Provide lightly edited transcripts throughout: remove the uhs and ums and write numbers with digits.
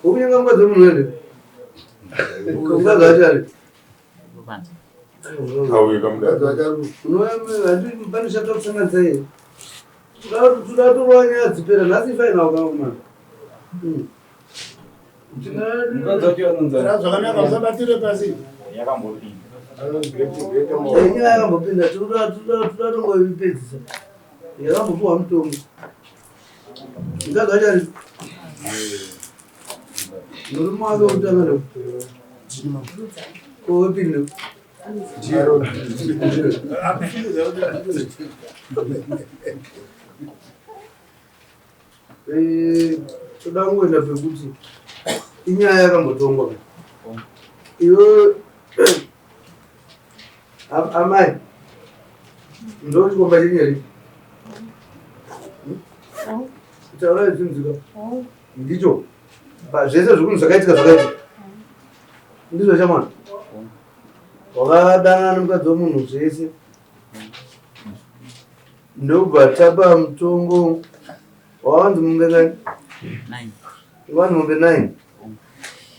Wokunyenga mukadzi wemunhu here? Mukadzi wacho ari. Pane chata kusanganisa here? Toda torova nyaya dzipera nhasi ifaina wakaoma. Zvakanaka usabatire pasi. Yakambopinda. Nyaya yakambopinda toda tongoipedzisa. Yakambopiwa mutongo. Mukadzi wacho ari. Murume wake wekutanga ndo. Ko wepiri ndo. Eh, toda kungoenda pekuti inyaya yakambotongwa ka. Iwe amai ndo chikomba chenyu here? Taurai zvinzwika. Ndicho. Zvese zvekunzi zvakaitika zvakaitika. Ndizvo chamwana. Wakadanana nemukadzi wemunhu zvese. Ndobva tapa mutongo wawanzi mombe ngani? Nine. Wawanzi mombe 9.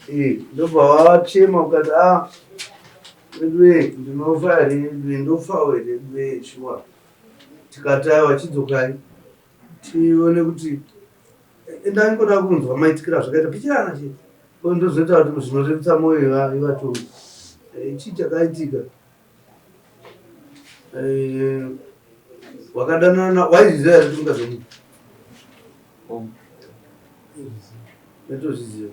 Eh, ndobva wachema ukati ah veduwe ndinofa here veduwe ndofawo here veduwe shuwa. Tikati aiwa chidzokai tione kuti endai ngoda kunzwa maitikira zvakaita pichirana chete. Ko ndozoita kuti zvinorerutsa mwoyo yevatongi. Eh, chii chakaitika? Eh, wakadanana waizviziva here kuti mukadzi wemunhu? Ndotozviziva.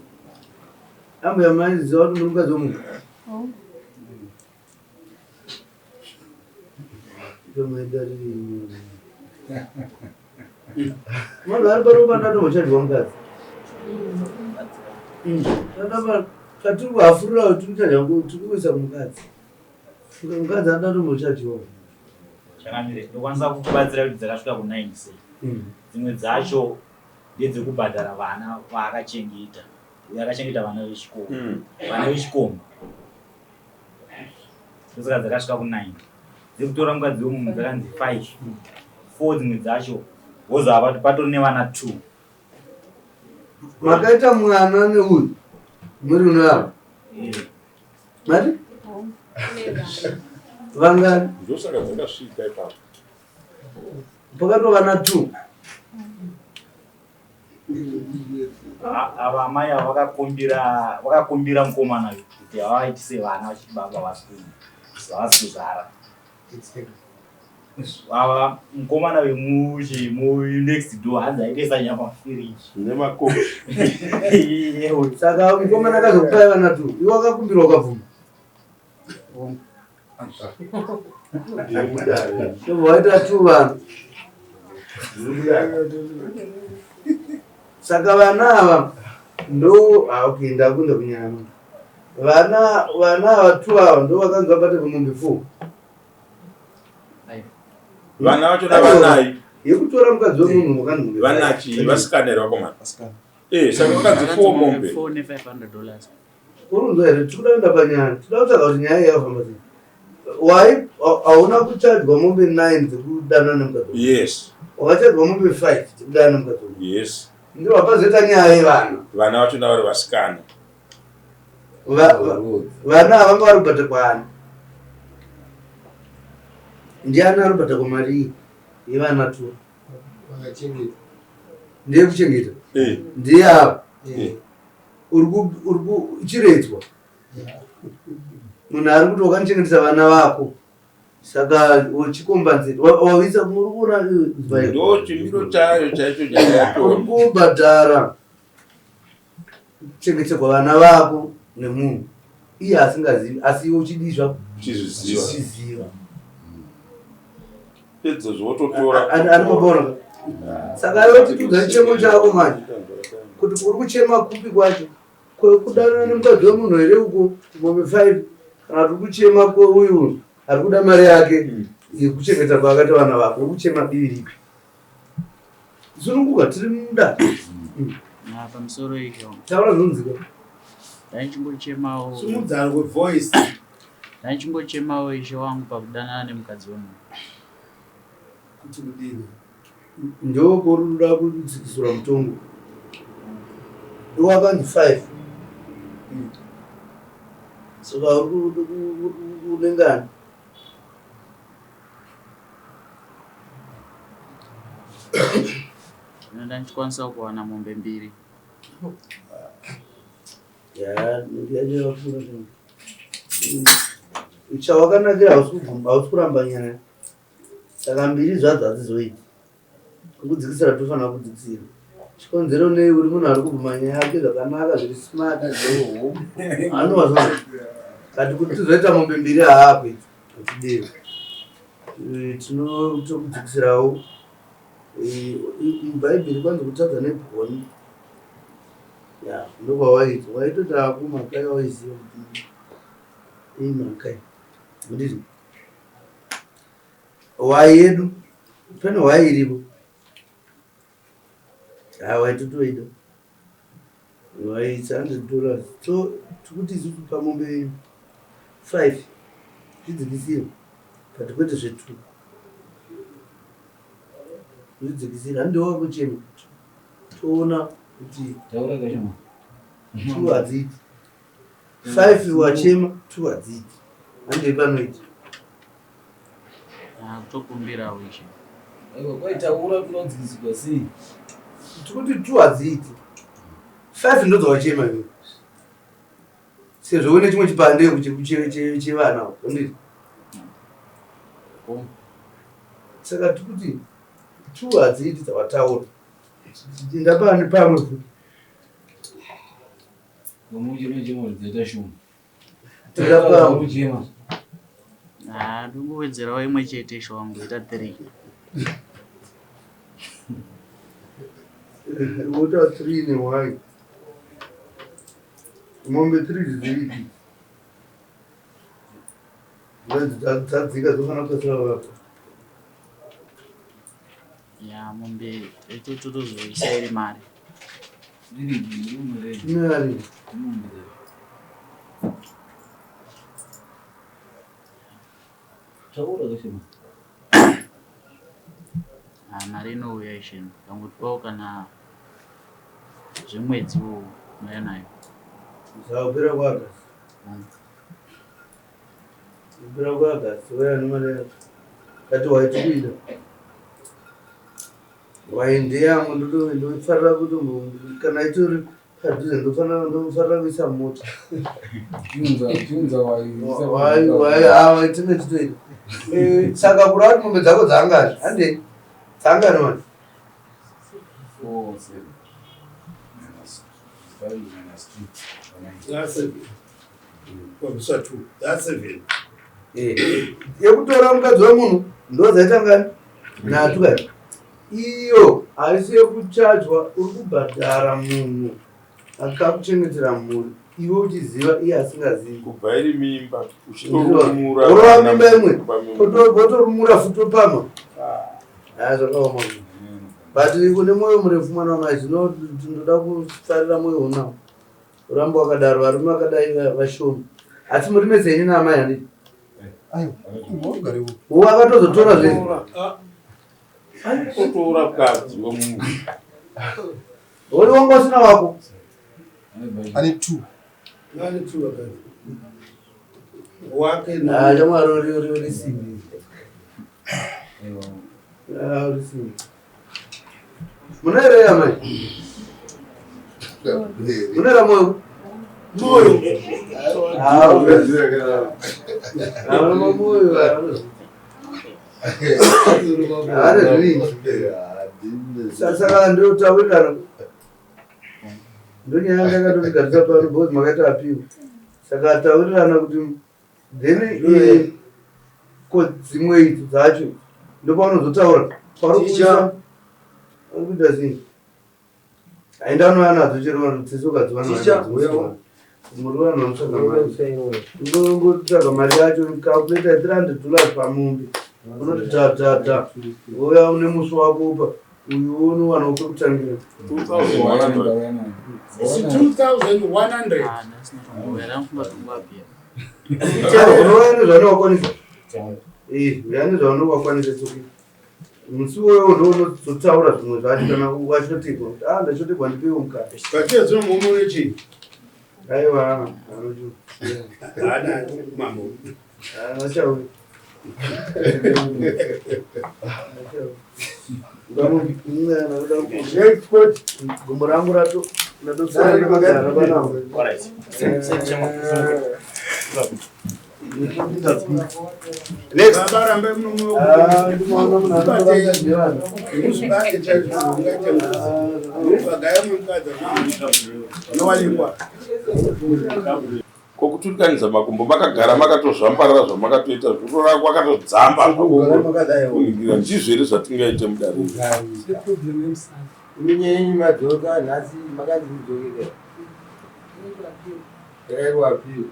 Ambuya maiziva kuti muri mukadzi wemunhu? Munhu ari pano pandatombocharjwa mukadzi. Tatiri kuhafurira tiri kucharja tiri kuisa mukadzi. Mukadzi andatombocharjiwa. Changamire, ndokwanisa kukubatsira kuti dzakasvika ku 9 sei. Dzimwe dzacho ndedzekubhadhara vana vaakachengeta. Uyo akachengeta vana vechikoro. Vana vechikomba. Ndosaka dzakasvika ku 9. Dzekutora mukadzi wemunhu dzakanzi 5. 4 dzimwe dzacho wozava patori nevana 2. Makaita mwana neuyu muri unoava. Mati? Vangani? Ndosaka dzakasvika ipapo. Pakatova vana 2. Ava amai ava vakakumbira vakakumbira mukomana uyu kuti havaitise vana vachiti baba havasi kuzara. Ava mukomana wemuchi mu next door hanzi aitesa nyama firiji. Nemakofi. Saka mukomana akazokupai vana 2. Iwe wakakumbirwa ukabvuma. Ndobva waita 2 vana. Saka vana ava ndo ah, okay ndakunda kunyama. Vana vana ava 2 ava ndo vakanzi vabate kumombe 4. Vana vacho navanai. Yekutora mukadzi wemunhu wakanzi Vanachi vasikana here vakomana? Eh, saka vakanzi 4 mombe. 4 ne 500 dollars. Urunzwa here tikuda kuenda panyaya tikuda kutsvaga kuti nyaya iyi yakafamba sei. Wai hauna kuchajwa mombe 9 dzekudanana nemukadzi wemunhu. Yes. Wakachajwa mombe 5 dzekudanana nemukadzi wemunhu. Yes. Ndipo pazoita nyaya yevana. Vana vacho navari vasikana. Vana ava vanga vari kubhadharwa ani? Ndiani ari kubhadharwa mari iyi yevana tu? Vakachengeta. Ndeyekuchengeta. Eh. Ndiye ava. Eh. Uri kuchiredzwa. Munhu ari kuti wakandichengetesa vana vako. Saka uchikombanzira wawisa muri kuona ndo chimiro chayo chaicho nyaya yacho. Uri kubhadhara kuchengeterwa vana vako nemunhu iye asingazivi asi iwe uchidii zvako Uchizviziva. Uchizviziva. Pedzezvo wototora. Anopona. Saka iwe titudza chichemo chako manje kuti uri kuchema kupi kwacho kwekudanana nemukadzi wemunhu here uko mombe 5 kana kuti uri kuchema kweuyu ari kuda mari yake yekuchengeta kwaakaita vana vako uri kuchema divi ripi Sununguka tiri mudare. Ah, pamusoro izvo. Taura zvinonzwika. Ndaichingochemawo. Sumudzana kwevoice. Ndaichingochemawo ishe wangu pakudanana nemukadzi wemunhu. Kuti kudini? Ndokuruda kudzikisura mutongo. Iwe wakanzi 5. Saka uri unengani? Ndinoda ndichikwanisa kuwana mombe mbiri. Ya, ndiyachakura. Chawakanakira hausi kugumba, hausi kuramba nyaya. Saka mbiri zvadzo hadzizoiti. Kukudzikisira tofanira kudzikisira. Chikonzero nei uri munhu ari kubvuma nyaya yake zvakanaka zviri smart. Anowazwa. Kati kuti tizoita mombe mbiri haakuita. Hatidero. Tinotokudzikisirawo. Mubhaibheri kwanzi kutadza nebwoni. Ya, ndokwawaita. Waitoti ako mhaka yawaiziva kuti iyi mhaka iyi. Handiti? Hwai yedu pane hwai iripo. Ah, hwai totoida. Hwai it's $100. So tikuti isusu pamombe 5 zvidzikisire but kwete zve2. Zvidzikisire handiwo wakuchema. Toona kuti Taura kashoma. two hadziiti. 5 wachema, 2 hadziiti. Handei panoita. Ah, kutokumbirawo ishe. Aiwa, kwaitaura kunodzikisirwa sei? Tikuti 2 hadziiti. 5 ndodzawachema iwe. Sezvo une chimwe chipande chevana handiti? Saka tikuti 2 hadziiti dzawataura. Enda pane pamwe futi. Ngomuchema dzaita shoma. Enda pamwe. Muchema. Ah, ndingowedzerawo imwe chete ishe wangu ita 3. Wota 3 nehwai. Mombe 3 dzidziiti. Dzadzika dzofanira kukasira vapa. Ya, mombe totozoisa iri mari. Mari. Taura kashoma. Ah, mari inouya ishe. Kangotipawo kana zvemwedzi uwu unouya nayo. Zvakupera kwaAgasti. Kupera kwaAgasti waya nemari yacho. Kati waiti kuida. Wai ndeyangu ndofarira kuti kana itori padhuze ndofarira kuisa mota. Chiunza wai. Wai wai ah tine chitoita. Saka kureva kuti mombe dzako dzangani? Handei. Dzangani mani? 4 7 minus 5 minus 2. That's 7. Kwabviswa 2. That's 7. Yekutora mukadzi wemunhu ndodzaita ngani? Nhatu kani. Iyo haisi yekuchajwa, uri kubhadhara munhu akakuchengetera mhuri iwe uchiziva iye asingazivi. Kubva iri mimba uchitorumura. Worova mimba imwe wotorumura futi wopamha. Haa zvakaoma. But une mwoyo murefu mwana wamai, zvino tinoda kufarira mwoyo unawo. Uramba wakadaro, varume vakadai vashoma. Asi muri mese henyu naamai handiti? Uwo akatozotora zvese. Kutora mukadzi wemunhu. Uri wanga usina wako. Ane 2. Ane 2 vakadzi. Wake Ah, chamwari uri uri uri simbi. Ah, uri simbi. Muna here amai? Muna here moyo? Moyo. Ah, ah, moyo. Haana zvivindi. Saka ndotaurirana. Ndonyaya yanga yakatotigarisa pano because makaita apiwa. Saka taurirana kuti then ko dzimwe idzo dzacho ndopaunozotaura pauri kuisa uri kuita sei? Haenda unouya nadzo chero vanhu tsitsi ukadziwana muri vanhu vanotsvaga mari. Unongotsvaga mari yacho calculate $300 pamombe. Unoti ta ta ta. Wouya une musi wako upa uyu unowana pekutangira. 2100. It's 2100. Ah, ndasina kumbouya, ndamufunga kuti ungabhiya. Chero unouya nezvaunokwanisa. Eh, uya nezvaunokwanisa tsoki. Musi uyoyo ndounozotaura zvimwe zvacho kana wachotegwa kuti ah ndachotegwa ndipewo mukana. Kachiya dzino murume une chii? Aiwa, haana mambo. Achauya. Gumbo rangu rato ndatosara ndakagara panapa. Alright. Next. Baba rambai Ah, ndinoona munhu anotora nevanhu. muzvibate chaizvo ungaite vagaya mukadzi unowanikwa. Ko kuturikanidza makumbo makagara makatozvambarara zvamakatoita zvotora kwakatodzamba Kugara makadai. kuningira ndizvo here zvatingaite mudare Problem yemusana. Imi madzoka nhasi makanzi mudzokere. Yakaitwa appeal.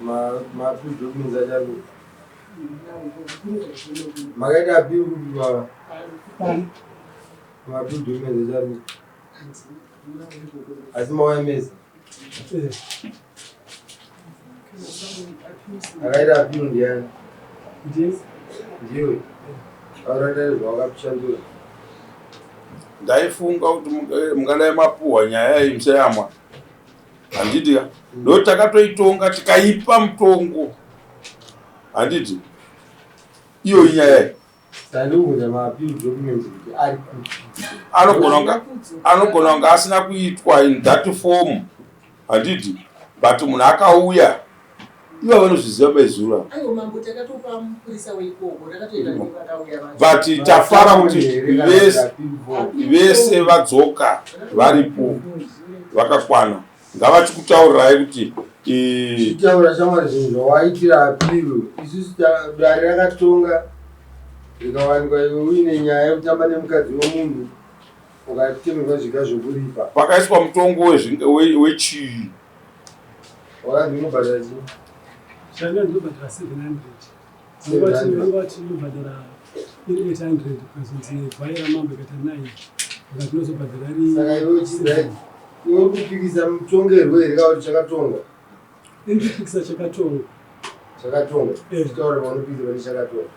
Ma ma appeal documents achari. Makaita appeal kupi baba? Ma appeal documents achari. Asi mauya mese. Akaita appeal ndiani? Ndiye. Ndiwe. Auranda zvawakapishandura. Ndaifunga kuti mungadai mapuhwa nyaya iyi musayamwa, handiti ka? Ndo takatoitonga tikaipa mutongo, handiti? Iyoyi nyaya iyi Sandikubvunza ma appeal documents kuti ari kupi. Anogona kunge asina kuitwa in that form, handiti? But munhu akauya ivo vanozviziva maizura. Aiwa mambo, takatopa mupurisa weikoko, takatoenda nevakauya vacho. But tafara kuti vese vadzoka varipo vakakwana. Ngavachikutaurirai kuti Chitaura shamwari zvinhu zvawaitira appeal. Isusu dare rakatonga rikawanikwa iwe uine nyaya yekutamba nemukadzi wemunhu ukatemerwa zviga zvokuripa. Pakaiswa mutongo wechii? Wakanzi unobhadhara chii? Zvanga ndinobhadhara 700. Vanga vati ndinobhadhara iri 800, kazonzi gwai ramambo ikaita 9, akati ndinozobhadhara ri Saka iwe uchibva iwe uri kupikisa mutongerwo here kana kuti chakatongwa? Indipikisa chakatongwa. Chakatongwa. Eh. Chitaura paunopikisa pane chakatongwa.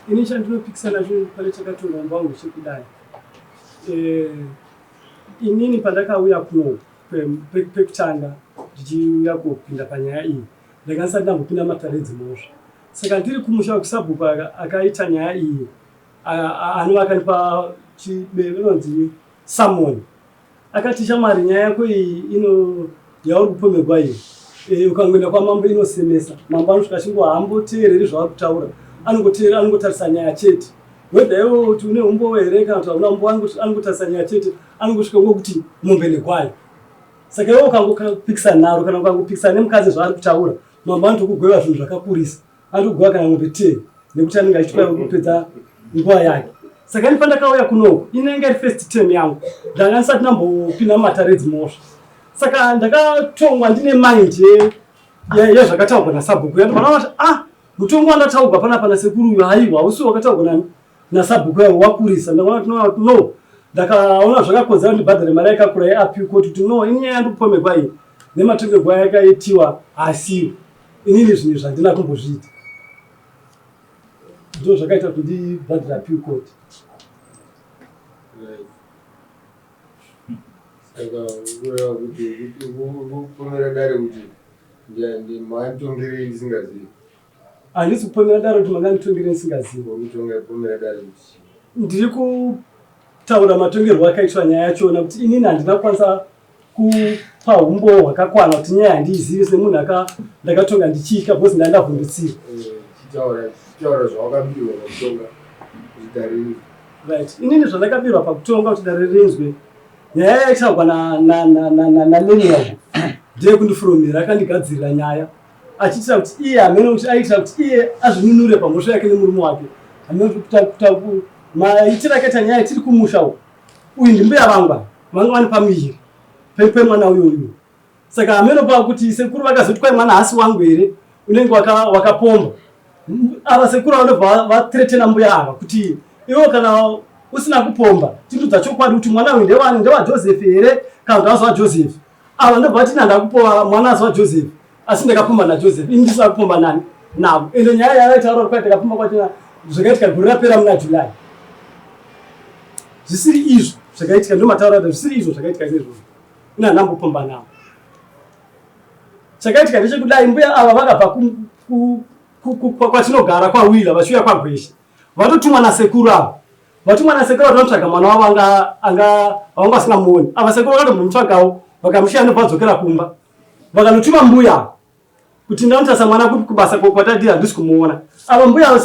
Ini chandinopikisa nacho pane chakatongwa mbangu chekudai. Inini pandakauya kuno pekutanga ndichiuya kupinda panyaya iyi, ndanga ndisati ndambopinda matare edzimhosva. Saka ndiri kumusha kusabhuku akaita nyaya iyi, anova akandipa inonzi summon, akati, "Shamwari, nyaya yako iyi ino yauri kupomerwa iyi, ukangoenda kwamambo inosemesa. Mambo anosvika achingo haamboteereri zvavari kutaura, anongoteerera, anongotarisa nyaya chete, whether iwe kuti une umbowo here kana kuti hauna umbowo, anongotarisa nyaya chete, anongosvika ngokuti mombe negwai. Saka iwe ukangopikisana naro kana ukangopikisana nemukadzi zvaari kutaura, mambo anotokugweva zvinhu zvakakurisa, anotokugweva kana mombe 10 nekuti anenge achitwa kupedza nguva yake." Saka ini pandakauya kunoku inenge iri first term yangu, ndanga ndisati ndambopinda mumatare edzimhosva. Saka ndakatongwa ndine mind yezvakataurwa nasabhuku. Yandobva kuti, ah, mutongo wandataurwa panapa nasekuru uyu, haiwa, hausi wakataurwa nani nasabhuku yavo, wakurisa. Ndakaona kuti no, ndakaona zvakakodzera ndibhadhare mari yakakura yeappeal court kuti no, ini nyaya yandikupomerwa iyi nematongerwo ayakaitiwa asiwo, inini zvinhu zvandina kumbozviita. Ndo zvakaita kuti ndibhadhare appeal court. Right. Saka kureva kuti kupomera dare kuti makanditongerei ndisingazivi? Handisi kupomera dare kuti makanditongere ndisingazivi. Kutonga kupomera dare kuti Ndiri kutaura matongerwo akaitwa nyaya yachona, kuti inini handina kukwanisa kupa umbowo hwakakwana kuti nyaya handiizivi semunhu ndakatonga ndichitya because ndandavhundutsira. Chitaura, chitaura zvawakabirwa pakutonga kuti dare rinzwe. Right, inini zvandakabirwa pakutonga kuti dare rinzwe, nyaya yaitaurwa naLemuel ndeyekundifuromera. Akandigadzirira nyaya achiitira kuti iye hamene kuti aiitira kuti iye azvinunure pamhosva yake nemurume wake. Hamene kuti maitiro akaita nyaya tiri kumusha uku, uyu ndimbuya vangu ava, vanga vane pamuviri pemwana uyu uyu. Saka hameno pakuti sekuru vakazoti kwai mwana haasi wangu here, unenge wakapomba. Ava sekuru vanobva vathreatena mbuya ava kuti iwo kana usina kupomba tindudza chokwadi kuti mwana uyu ndewani, ndewaJoseph here kana kuti haasi waJoseph. Ava ndobva vati nandakupowa mwana asi waJoseph, asi ndakapomba naJoseph, ini ndisina kupomba nani navo. Ende nyaya yavaitaura kuti kwai ndakapomba kwachona Zvakaitika gore rapera muna July. Zvisiri izvo zvakaitika ndomataura kuti zvisiri izvo zvakaitika izvozvo. Ina ndambopomba navo. Chakaitika ndechekudai mbuya ava vakabva kwatinogara kwawila vachiuya kwaGweshe. Vatotumwa nasekuru ava. Vatumwa nasekuru vatonotsvaga mwana wavo anga anga vanga vasingamuoni. Ava sekuru vakatombomutsvagawo vakamushiya ndobva vadzokera kumba. Vakanotuma mbuya kuti ndanotarisa mwana kupi kubasa kwatadii handisi kumuona. Ava mbuya ava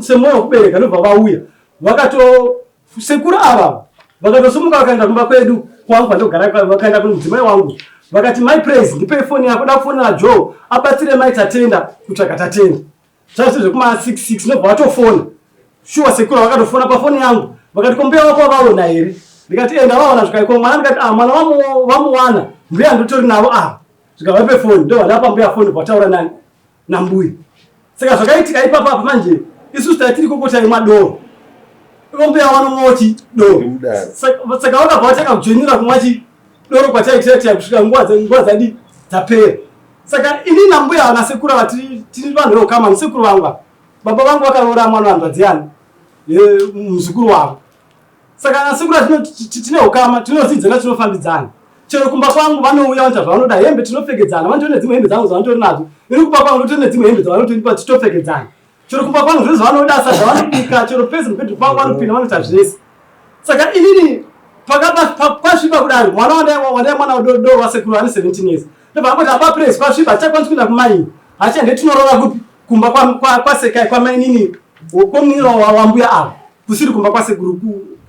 semwoyo wekubereka ndobva vauya. Vakato sekuru ava vakatosimuka vakaenda kumba kwedu kwangu kwandogara vakaenda kumudzimai wangu vakati mai Praise ndipei foni yako da kufonera Joe abatsire mai Tatenda kutsvaga Tatenda. Zvaive zvekuma 66 ndobva vatofona. Shuwa sekuru vakatofona pafoni yangu vakati ko mbuya wako wavaona here? Ndikati eh ndavaona zvikai ko mwana ndikati ah mwana vamuwana mbuya ndotori navo ah zvikavape foni ndobva ndapa mbuya foni vataura nani nambuya. Saka zvakaitika ipapa apa manje isusu taitiri koko taimwa doro. Ivo mbuya vanomwa chi doro. Saka vakabva vatanga kujoinira kumwa chi doro kwataitira kusvika nguva dzadi dzapera. Saka ini nambuya vana sekuru ava tiri vanhu veukama nesekuru vangu ava. Baba vangu vakaroora mwana wanzvadzi yani muzukuru wavo. Saka ana sekuru tine ukama tinozidzana tinofambidzana. Chero kumba kwangu vanouya vanoita zvavanoda hembe tinopfekedzana vanotori nedzimwe hembe dzangu dzavanotori nadzo. Ini kumba kwangu ndotori nedzimwe hembe dzavanotondipa titopfekedzana. Chero kumba kwangu zvese zvavanoda sadza vanobika chero pese mubhedhu pangu vanopinda vanoita zvese. Saka inini kwasviba kudaro mwana wandai mwana doro wasekuru ane 17 years ndobva angoti aba praise kwasviba hatichakwanisi kuenda kumaini hatichande tinorora kupi kumba kwasekai kwamainini kwomuniro wambuya ava kusiri kumba kwasekuru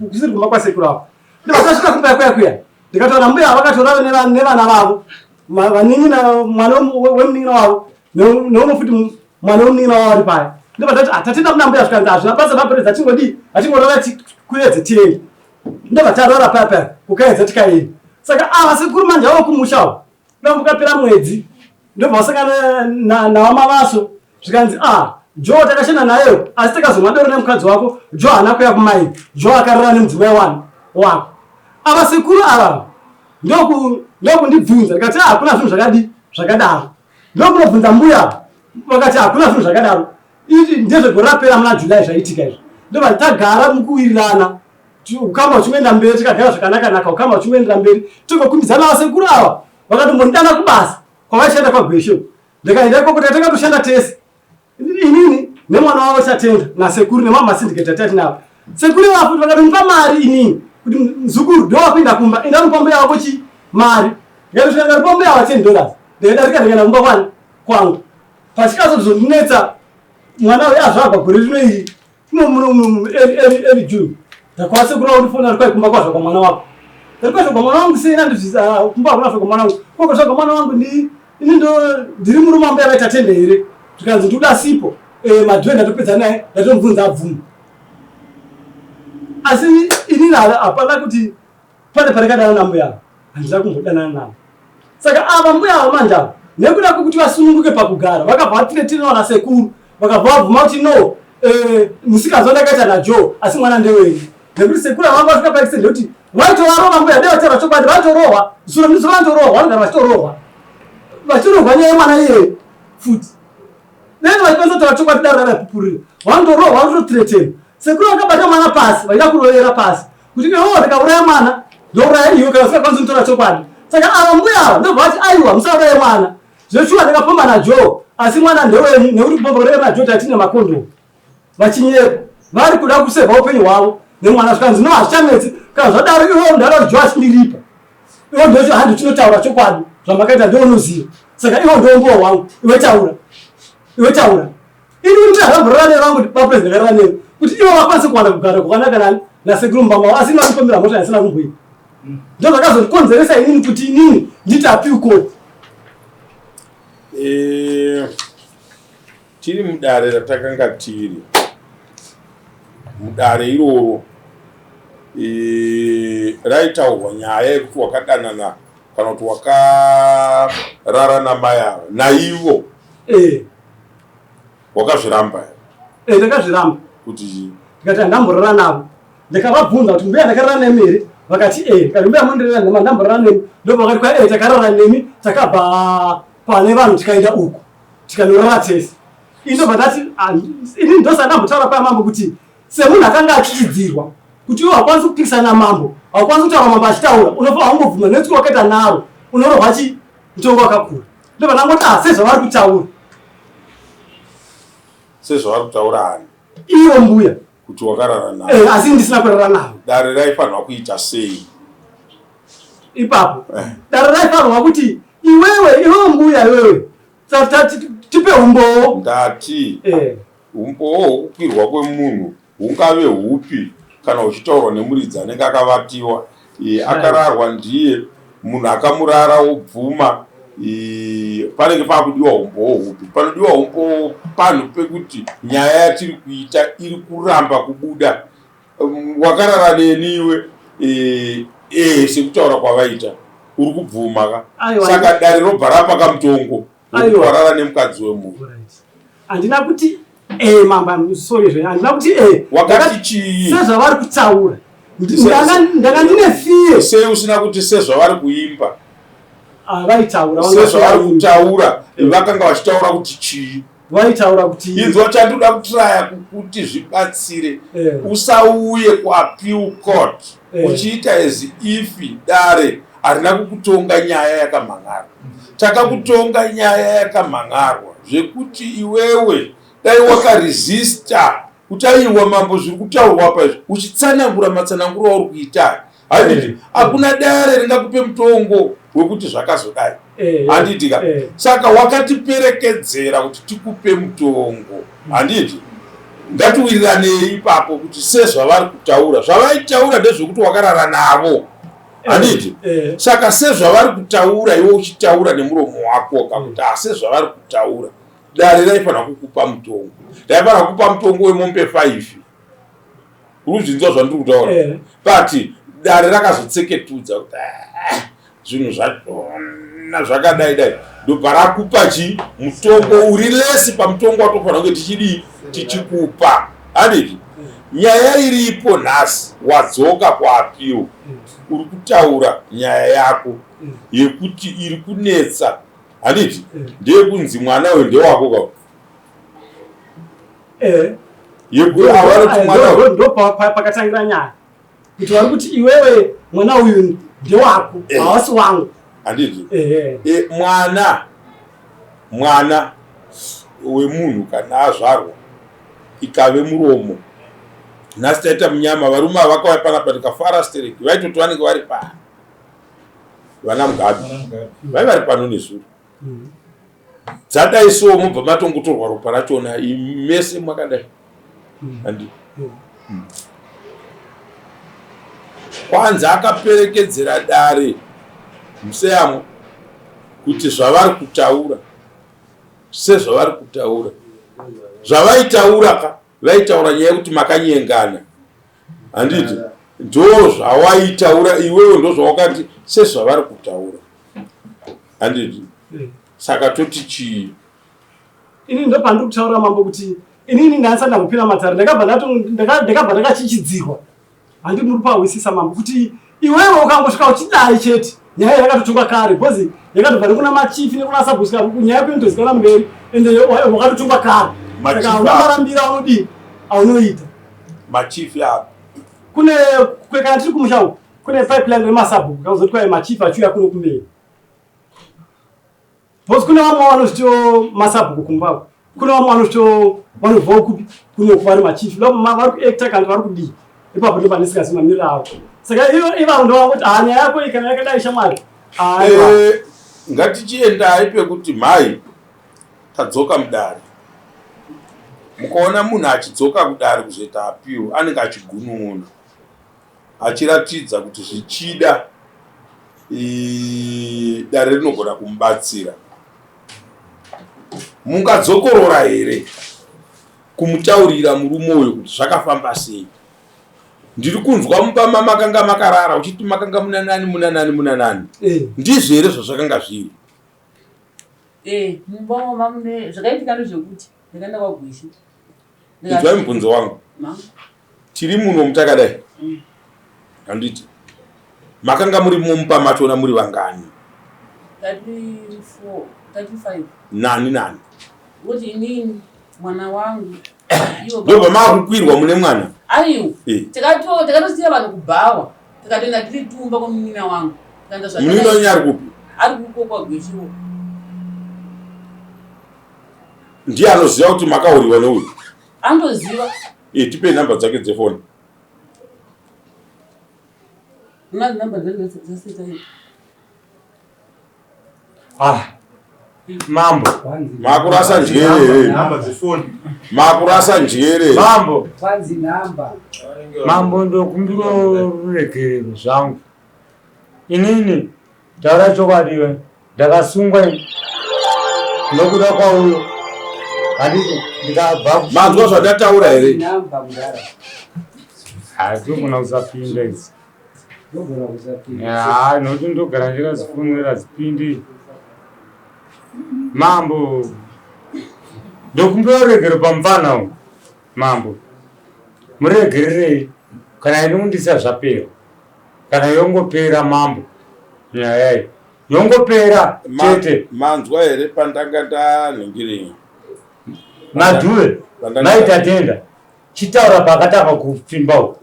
kusiri kumba kwasekuru ava ndobva tasvika kumba kuya kuya ndikataura mbuya vakatorara nevana vavo vanin'ina mwana wemunin'ina wavo neumwe futi mwana wemunin'ina wavo ari paya ndobva tati ah, tatenda kuna mbuya zvikanzi hazvina basa vaperedza tingodii hatingorara kuedze tiende ndobva tarara paya paya kukaedza tikaenda saka ava sekuru manje avo kumusha uko ndambukapera mwedzi ndobva vasangana nawamavaso zvikanzi ah jo takashanda naye asi takazomwa doro nemukadzi wako jo haana kuya kumai jo akarara nemudzimai wani wako ava sekuru ava ndokundibvunza ndikati ah hakuna zvinhu zvakadi zvakadaro ndokunobvunza mbuya vakati hakuna zvinhu zvakadaro izvi ndezvegore rapera muna july zvaitika izvi ndobva tagara mukuwirirana ukama uchingoenda mberi tikagara zvakanaka naka ukama uchingoendera mberi tingokumbidzana vasekuru ava vakatombondidana kubasa kwavaishanda kwagweshe ndikaenda ikoko takatoshanda tese inini nemwana wavo chatenda nasekuru nemamwe masindiketi atatinavo sekuru ivavo futi vakatonipa mari inini kuti mzukuru ndowakuenda kumba enda unopa mbuya wako chi mari ndikatosvika ndikatipa mbuya wa $10 ndikadarika ndikaenda kumba kwani kwangu pachikazozondinetsa mwana uyu azvagwa gore rino iri early June ndakwasekuru vakundifonera ari kwai kumba kwazvagwa mwana wako ndari kwazvagwa mwana wangu sei nandizvisa ah, kumba hakuna zvagwa mwana wangu koko zvagwa mwana wangu ndi ini ndo ndiri murume wambuya vaita tende here zvikanzi ndikuda sipo eh, madhuwe ndatopedza naye ndatomubvunza abvuma asi inini hapana kuti pane pandakadana nambuya ava handina kumbodanana navo saka ava mbuya ava manje ava nekuda kwekuti vasununguke pakugara vakabva vatiretirwa nasekuru vakabva vabvuma kuti no eh, musikanzwa ndakaita najoe asi mwana ndewenyu nekuti sekuru ava vanga vasvika paextent yekuti vaitovarova mbuya dai vataura chokwadi vaitorohwa zuro ndizo vanotorohwa vanogara vachitorohwa vachitorohwa nyaya yemwana iyeye futi dai vachikwanisa kutaura chokwadi daro ravapupurira vanotorohwa vanototiretera sekuru vakabata mwana pasi vaida kurovera pasi kuti iwewo ndikauraya mwana ndouraya iwe kana usingakwanisi kutora chokwadi saka ava mbuya ava ndobva vati aiwa musauraye mwana zveshuwa ndakapomba najoe asi mwana ndewenyu nekuti kupomba kudai najoe tatine makondomu vachinyepa vari kuda kusevha upenyu hwavo nemwana zvikanzi no hazvichanetsi kana zvadaro iwewo ndada kuti joe achindiripa iwe ndocho handi chinotaura chokwadi zvamakaita ndounoziva saka iwe ndoumbowo hwangu iwe taura iwe taura ini kuti ndazvamborara nevangu kuti bapresident vakarara newe kuti ivo vakwanise kuwana kugara kwakanaka nani nasekuru mumba mavo asi ini vakupomera mhosva yandisina kumboita ndo zvakazondikonzeresa inini kuti inini nditi appeal court eh, tiri mudare ratakanga tiri mudare iroro eh, raitaurwa nyaya yekuti wakadanana kana kuti wakarara namai ava naivo eh. Wakazviramba here? Eh, ndakazviramba. Kuti chii? Ndikati handamborara navo. Ndakavabvunza kuti mbuya ndakarara nemi here? Vakati eh. Ndikati mbuya mondirera nhema ndamborara nemi. Ndobva vakati kwa eh takarara nemi takabva pane vanhu tikaenda uku. Tikanorara tese. Ini ndobva ndati ah, ini ndosaka ndambotaura paya mambo kuti semunhu akanga achichidzirwa kuti iwe haukwanisi kupikisana namambo, haukwanisi kutaura mambo achitaura, unofanira wangobvuma nekuti wakaita naro unorohwa chi mutongo wakakura. Ndobva ndangoti ah, sezvavari kutaura. Sezvavari kutaura ani? Ivo mbuya. Kuti wakarara navo. Eh, asi ndisina kurara navo. Dare raifanirwa kuita sei? Ipapo. Eh. Dare raifanirwa kuti iwewe, iwewe mbuya iwewe tipe umbowo. Ndati eh. Umbowo hwokukwirwa kwemunhu hungave hupi kana huchitaurwa nemuridzi anenge akavatiwa e, akararwa ndiye munhu akamurara wobvuma e, panenge pakudiwa umbowo hupi? Panodiwa umbowo panhu pekuti nyaya yatiri kuita iri kuramba kubuda. Wakarara neni iwe e, e, sekutaura kwavaita uri kubvuma ka, saka dare robva rapa kamutongo wekuti warara nemukadzi wemunhu. Handina kuti eh, mamba sorry zve handina kuti eh. Wakati chii? Sezvavari kutaura ndanga ndine fear. Sei usina kuti sezvavari kuimba? Ah, vaitaura sezvavari kutaura vakanga vachitaura kuti chii? Vaitaura kuti inzwa chandinoda kutraya kuti zvibatsire eh. Usauye kuappeal court eh. Uchiita as if dare harina kukutonga nyaya yakamhan'arwa. Takakutonga nyaya yakamhan'arwa zvekuti iwewe dai wakaresista kuti aiwa mambo zviri kutaurwa apa izvi, uchitsanangura matsananguro auri kuita handiti eh. Hakuna dare ringakupe mutongo wekuti zvakazodai eh, handiti ka eh. Saka wakatiperekedzera kuti tikupe mutongo handiti? Ngatiwiriranei ipapo kuti sezvavari kutaura, zvavaitaura ndezvekuti wakarara navo handiti? Saka sezvavari kutaura iwe uchitaura nemuromo wako kakuti mm. sezvavari kutaura dare raifanira kukupa mutongo, raifanira kukupa mutongo wemombe 5. Uri kuzvinzwa zvandiri kutaura? Eh. But dare rakazotseketudza kuti ah, zvinhu zvachona zvakadai dai, ndobva rakupa chi mutongo uri less pamutongo watofanira kunge tichidii tichikupa handiti? Nyaya iripo nhasi, wadzoka kuappeal, uri kutaura nyaya yako yekuti iri kunetsa handiti? Ndeyekunzi mwana uyu ndewako ka. Eh. Yekuti mwana ndo pakatangira nyaya kuti vari kuti iwewe mwana uyu ndewako eh. hawasi wangu handiti? Eh, mwana wemunhu kana azvarwa ikave muromo. Nhasi taita munyama, varume ava vakauya panapa tikafara stereki, vaitoti vanenge vari pano vana Mugabe vai vari pano nezuro. Dzadai so mobva matongotorwa ropa rachona mese mwakadai handi? Kwanzi akaperekedzera dare museyamo kuti zvavari kutaura, sezvavari kutaura, zvavaitaura ka, vaitaura nyaya yekuti makanyengana handiti? Ndo zvawaitaura iwewe, ndo zvawakati sezvavari kutaura handiti? Saka toti chii? Ini ndo pandiri kutaura mambo kuti inini ndandisati ndambopinda matare, ndakabva ndakachichidzirwa handi? Muri pahwisisa mambo kuti iwewe ukangosvika uchidai chete nyaya yakatotongwa kare because yakatobva nekuna machifi nekuna sabhuku, nyaya yako inotozikanwa mberi ende wakatotongwa kare, saka hauna marambiro aunodii aunoita. Machifi apo? Kune kana tiri kumusha uku kune pipeline remasabhuku, kakuzoti kwai machifi achiuya kuno kumberi because kune vamwe vanozvitiwo masabhuku kumba uku, kune vamwe vanozvitiwo vanobvawo kupi kuno vari machifi, vari kuacta kana vari kudii ipapo ndo pandisingasi mamiriro avo. Saka ivavo ndo vangoti ha nyaya yako iyi kana yakadai shamwari. Eh, ngatichiendai pekuti mhai tadzoka mudare. Mukaona munhu achidzoka kudare kuzoita appeal anenge achigunun'una achiratidza kuti zvichida dare rinogona kumubatsira. Mungadzokorora here kumutaurira murume uyu kuti zvakafamba sei? Ndiri kunzwa mumba mamakanga makarara uchiti makanga muna nani, muna nani, muna nani. Eh. Ndizvo here zvazvakanga zviri? Eh, mumba mamune zvakaitika ndezvekuti ndakaenda kwaGweshe. Inzwai mubvunzo wangu. Tiri muno mutakadai handiti? Makanga muri mumba machona muri vangani? 34, 35. Nani nani? Kuti inini. Mwana wangu. Ndobva makukwirwa mune mwana. Aiwa. Eh. Takato takatosiya vanhu kubhawa. Tikatoenda tiri tumba kwamunin'ina wangu. Tikaenda zvakanaka. Munin'ina wenyu ari kupi? Ari kuko kwaGwechiwo. Ndiye anoziva kuti makahuriwa neuyu. Anoziva. Eh, tipei namba dzake dzefoni. Namba dzake Ah, mambo makurasa njere Namba dzefoni. makurasa njere mambo Kwanzi namba. mambo ndokumbira ruregerero zvangu inini taura chokwadi iwe ndakasungwa ini nokuda kwauyo handiti ndikabva manzwa zvandataura here Namba mudara. hatogona kusapinda idzi Ndogona kusapinda. Ya, nokuti ndogara ndikazifunira zipindi. Mambo. Ndokumbira ruregero pamupfana uyu. Mambo. Muregererei. Kana ini kundisa zvapera. Kana yongopera mambo. Nyaya iyi. Yongopera chete. Manzwa here pandanga ndanhingirei? Madhuve. Mai Tatenda. Chitaura paakatanga kupfimba uku.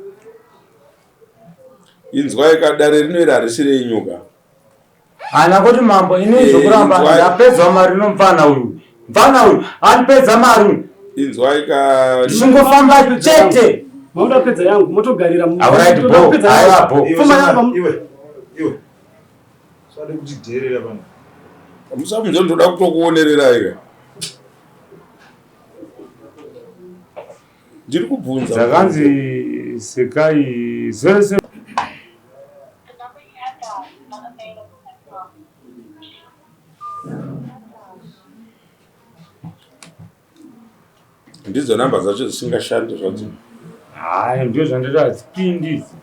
Inzwai ka dare rino iri harisi renyu ka. Haana kuti mambo ini eh, zvokuramba ndapedzwa mari nomupfana uyu. Mupfana uyu anipedza mari uyu. Inzwai ka ndichingofamba chete. Makuda kupedza yangu motogarira mu. Alright bo. Aiwa bo. Pfuma yangu. Iwe. Iwe. Usade kutidherera pano. Musabvunze ndoda kutokuonererai ka. Ndiri kubvunza. Dzakanzi sekai zvese. Ndidzo namba dzacho dzisingashandi zvadzo. Hayi ndizvo zvandati hadzipindi idzi.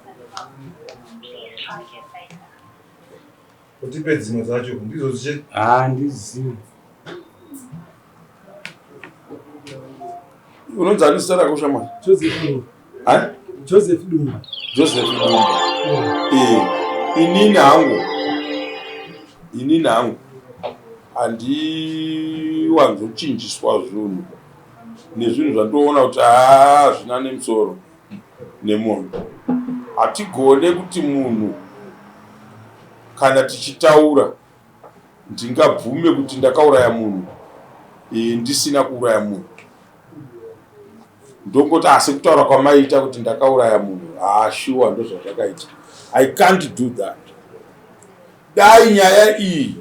Utipe dzimwe dzacho ndidzo dziche. Handizivi. Unonzi ani zita rako shamwari? Joseph Dumba. Ha? Joseph Dumba. Joseph Dumba. Eh, inini hangu. Inini hangu. Handiwanzochinjiswa zvinhu nezvinhu zvandoona kuti haa zvina nemusoro nemunhu. Hatigone kuti munhu kana tichitaura ndingabvume kuti ndakauraya munhu e, ndisina kuuraya munhu ndongoti asi kutaura kwamaita kuti ndakauraya munhu haa shuwa ndozvazvakaita i can't do that dai nyaya iyi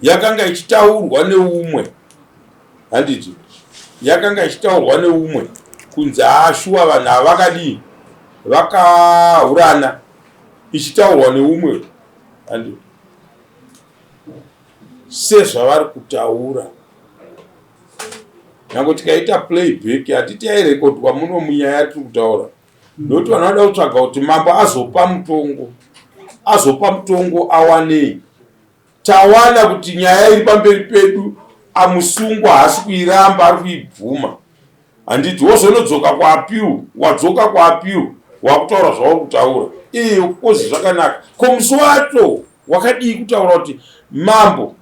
yakanga ichitaurwa neumwe handiti yakanga ichitaurwa neumwe kunzi haa shuwa vanhu ava vakadii vakahurana ichitaurwa neumwe handiti sezvavari kutaura nyange tikaita playback hatiti yairekodwa muno munyaya yatiri kutaura nokuti vanhu vanoda kutsvaga kuti mambo azopa mutongo azopa mutongo awanei tawana kuti nyaya iri pamberi pedu amusungwa haasi kuiramba ari kuibvuma handiti wozonodzoka kuapiu wadzoka kuapiu wakutaura zvauri kutaura ee kozi zvakanaka ko musi wacho wakadii kutaura kuti mambo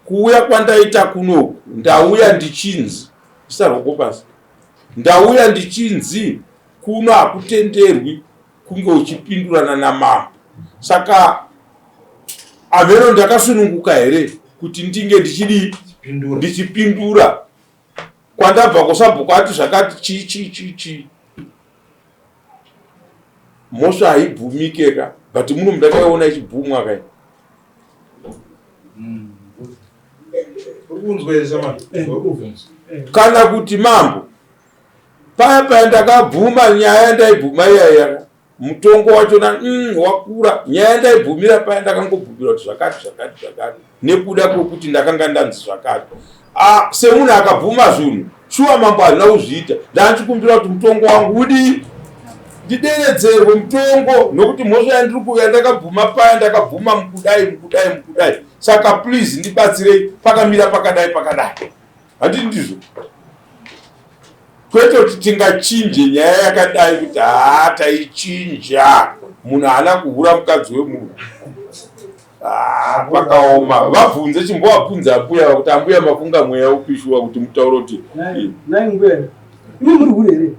kuuya kwandaita kunoku ndauya ndichinzi isa rwoko pasi ndauya ndichinzi kuno hakutenderwi kunge uchipindurana namambo saka ameno ndakasununguka here kuti ndinge ndichidii ndichipindura kwandabva kusabhuku ati zvakati chii chii chii chii mhosva haibvumike ka but muno mundakaiona ichibvumwa kai kana kuti mambo paya paya ndakabvuma nyaya ndaibvuma iyaya mutongo wachona mm, wakura nyaya ndaibvumira paya ndakangobvumira kuti zvakati zvakati zvakati nekuda kwekuti ndakanga ndanzi zvakati ah, semunhu akabvuma zvinhu shuwa mambo hazvina kuzviita ndandichikumbira kuti mutongo wangu udii ndideredzerwe mutongo nokuti mhosva yandiri kuuya ndakabvuma paya ndakabvuma mukudai mukudai mukudai saka please ndibatsirei pakamira pakadai pakadai handiti ndizvo kwete kuti tingachinje nyaya yakadai kuti haa taichinja munhu haana kuhura mukadzi wemunhu. Ah, pakaoma vabvunze chimbovabvunza ambuya kuti ambuya mafunga mweya upi shuwa kuti mutaure kuti Nhai mbuya, imi muri hure here?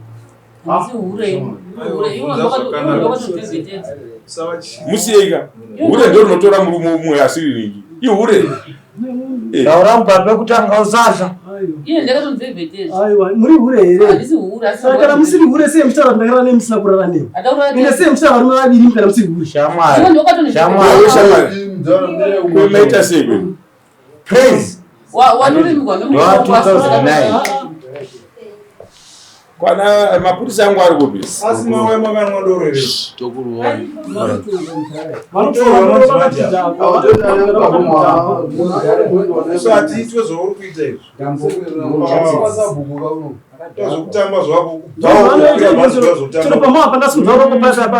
Musiyeka hure ndo rinotora murume umwe asiri ringi ihure. Eh. Taura kubva pekutanga usasa. Iye ndakatomubvebvetedza. Aiwa, muri hure here? Handisi hure, asi Saka kana musiri hure sei muchitaura kuti ndakarara nemi musina kurara nemi? Ende sei muchitaura varume vaviri kana musiri hure? Shamwari. Iwe ndokatondibvebvetedza. Shamwari. Kumaita sei kwe? Praise. Wanorimigwa Ndoa 2009. Kwana mapurisa angu ari kupi? Asi mawe makanwa doro here? So hatiitwe zvauri kuita izvi. Zvokutamba zvako. Chero pamwe pandasimudza ruoko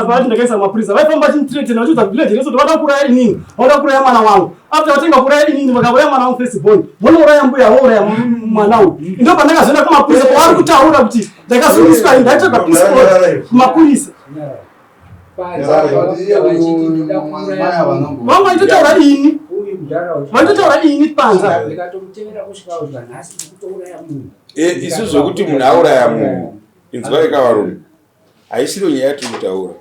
pati ndakaisa mapurisa vaifamba vachinditirete vachiudza village rese kuti vada kuuraya inini, vada kuuraya mwana wangu. After vatenga kuuraya inini vakauraya mwana wangu first born, vonouraya mbuya vouraya mwana uyu. Ndo pandakazoenda kumapurisa kwavari kutaura kuti ndakasungiswa ini ndaitsvaga peace order kumapurisa. Vamwe vaitotaura ini, vaitotaura ini panza. Ndikatomutevera kusvika kudya nhasi ndikutouraya munhu. Eh, isu zvekuti munhu auraya munhu inzwai ka varume haisiro nyaya yatiri kutaura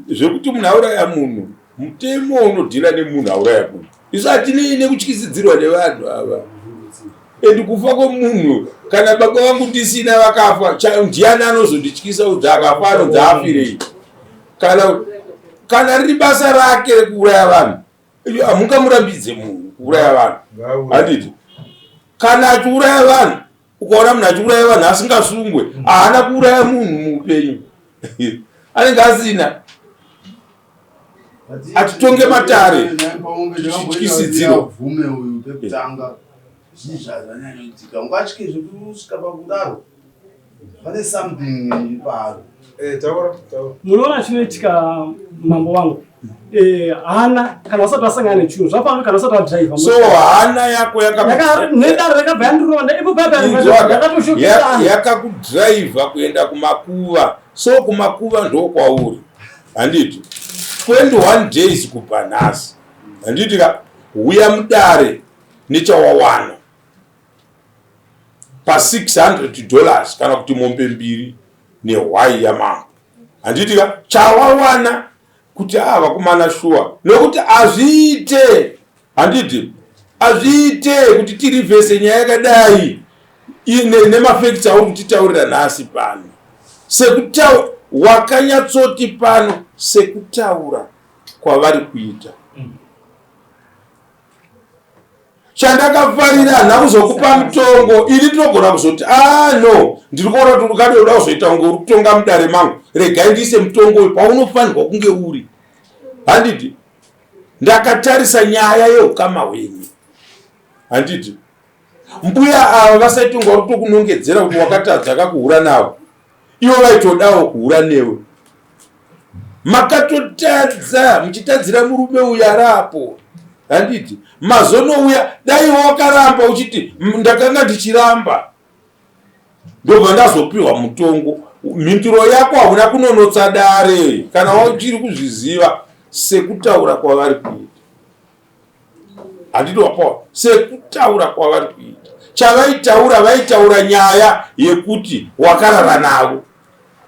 zvekuti munhu auraya munhu mutemo unodhila nemunhu auraya munhu isu hatinei nekutyisidzirwa nevanhu ava and kufa kwemunhu kana baba vangu ndisina vakafa ndiani anozondityisa kuti akafa anonzi afirei kana kana riri basa rake rekuuraya vanhu hamungamurambidze munhu kuuraya vanhu handiti kana achiuraya vanhu ukaona munhu achiuraya vanhu asingasungwe haana kuuraya munhu muupenyu anenge asina atitonge matare tichityisidzirwa bvume uyu pekutanga zvii zvazvanyanyoitika ungatye zvekusvika pakudaro pane something paari. Eh, taura taura. Munoona chinoitika mambo wangu, eh, hana kana usati wasangana nechinhu zvafanana kana usati wadhiraivha. So hana yako nedare rakabva yandirova ipo paya yakakudhiraivha kuenda kumakuva so kumakuva ndokwauri handiti 21 days kubva nhasi handiti ka huya mudare nechawawana pa 600 dollars kana kuti mombe mbiri nehwai yamambo handiti ka chawawana kuti ava vakomana shuwa nokuti hazviite handiti hazviite kuti tirivhese nyaya yakadai nemafekts auri kutitaurira nhasi pano sekutaura wakanyatsoti pano sekutaura kwavari kuita chandakafarira handina kuzokupa mutongo ini ndinogona kuzoti ah no ndiri kuona kuti ukade uda kuzoita kunge uri kutonga mudare mangu regai ndiise mutongo uyu paunofanirwa kunge uri handiti ndakatarisa nyaya yeukama hwenyu handiti mbuya ava vasaitonga uri kutokunongedzera kuti wakatadza kakuhura navo ivo vaitodawo kuhura newe makatotadza muchitadzira murume uyu arapo handiti mazonouya dai wakaramba uchiti ndakanga ndichiramba ndobva ndazopiwa mutongo mhinduro yako hauna kunonotsa dare kana wachiri kuzviziva sekutaura kwavari kuita handiti wapawa sekutaura kwavari kuita chavaitaura vaitaura nyaya yekuti wakarara navo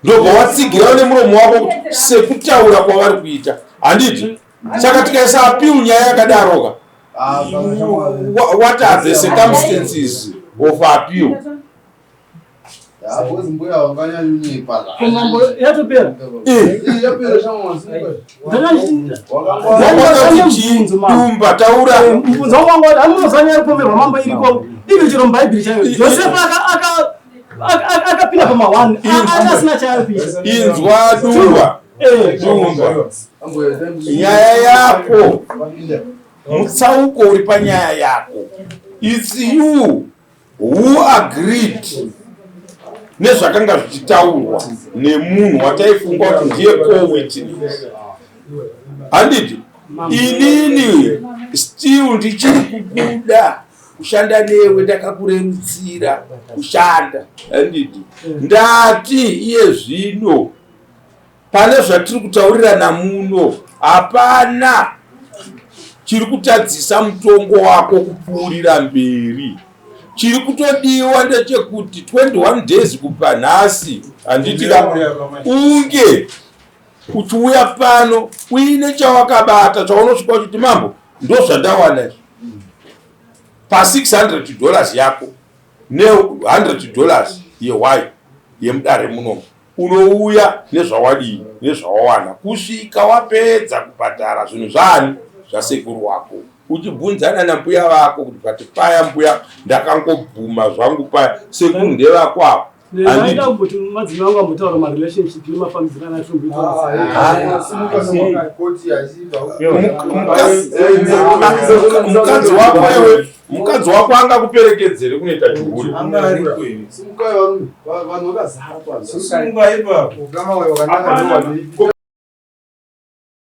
ndobva watsigirawo nemuromo wako kuti sekutaura kwavari kuita handiti saka tikaisa appeal nyaya yakadaroka what are the circumstances of appeal Mambo yatopera. Dumba taura. Mubvunzo wangu wangu amunoziva nyaya yekupomerwa mambo iriko. Ivi chero mubhaibheri chaiyo. Josefa akapinda pama 1 asina chaari kuita. Inzwa Dumba. Dumba. Nyaya yako. Mutsauko uri panyaya yako. It's you who agreed nezvakanga zvichitaurwa nemunhu wataifunga kuti ndiye co-witness handiti inini still ndichiri kukuda kushanda newe ndakakurerutsira kushanda handiti ndati iye zvino pane zvatiri kutaurirana muno hapana Chiri kutadzisa mutongo wako kupfuurira mberi. Chiri kutodiwa ndechekuti 21 days kubva nhasi, handiti ka, unge uchiuya pano uine chawakabata chaunosvika uchiti mambo ndozvandawana izvi pa 600 dollars yako ne 100 dollars yehwai yemudare munomu unouya nezvawadii nezvawawana kusvika wapedza kubhadhara zvinhu zvaani zvasekuru wako uchibvunzana nambuya vako kuti but paya mbuya ndakangobvuma zvangu paya sekuru ndevako ava. Ndaida kuti madzimai angu ambotaura marelationship nemafambidzirano atomboita. Mukadzi wako iwe, mukadzi wako angakuperekedzere kunoita chihure? Simukai varume, vanhu vakazara pano. Simukai ipapo. Ukama wakanaka ndowadii.